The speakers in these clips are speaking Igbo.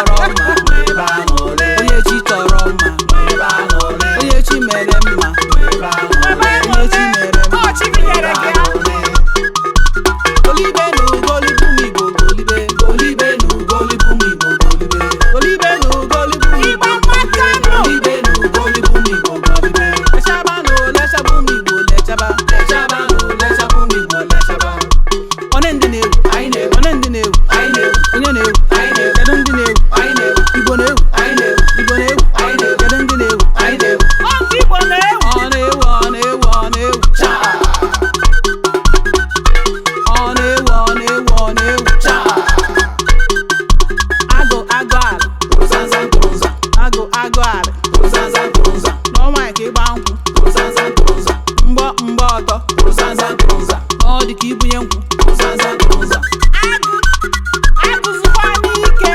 chọrọ mma, onye chi chọrọ mma, onye chi mere mma, onye chi mere mma. Ọ chi gị nyere gị ya. Golibe nu golibu m Igbo golibe, golibe nu golibu m Igbo golibe, golibe nu golibu m Igbo Igbo, makanụ. golibe nu golibu m Igbo golibe. Lechaba nu lechabu m Igbo lechaba, lechaba nu lechabu m Igbo lechaba. One ndị na-ewu, anyị na-ewu, one ndị na-ewu, anyị na-ewu, onye na-ewu, anyị na-ewu, kedu ndị na-ewu, anyị na-ewu, Igbo na-ewu, anyị na-ewu, Igbo na-ewu, anyị na-ewu, kedu ndị na-ewu, anyị na-ewu. Ọ ndị Igbo na-ewu. Ọ na-ewu, ọ na-ewu, ọ na-ewu, chaa. Ọ na-ewu, ọ na-ewu, ọ na-ewu, chaa. Agụ agụ ala, agụ agụ ala, n'ọnwa ka ịgba nkwụ, mgbọ mgbọ ọtọ, ọ dị ka ibunye nkwụ. Agụ agụzikwa n'ike.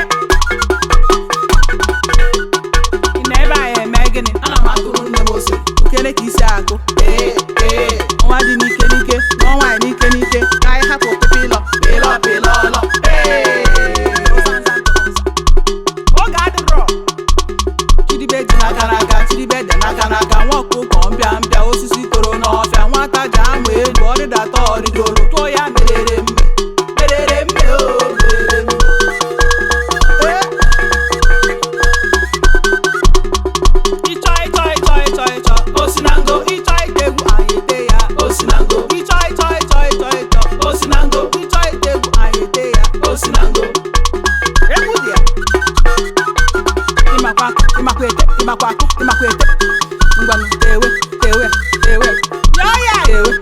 Ị nọ ebe a eme gịnị? Ana m atụrụ nne m ose. Okele ka isi akụ. Ee, ee, Nwa dị n'ike n'ike, n'ọnwa n'ike n'ike, ka anyị hapụ pịpịlọ, pịlọ pịlọ lọ. Ee. Oge adịrọ. Chidibe dị n'aka n'aka, chidibe dị n'aka n'aka, nwa ọkụkọ mpịa mpịa, osisi toro n'ọfịa, nwata ji amụ elu, ọrịdata ọrịgoro, tụọ ya merere mme, merere mme o, merere mme. Ee. Ịchọ ịchọ ịchọ ịchọ ịchọ, Osinango, ịchọ ite egwu anyị ete ya, osinango, ịchọ ịchọ ịchọ ịchọ ịchọ, osinango, ịchọ ite egwu anyị ete ya, osinango. Egwu dị ya. Ịmakwa akụ, ịmakwa ete, ịmakwa akụ, ịmakwa ete. Ngwanụ, tewe, tewe, tewe. Yọọ ya. Tewe,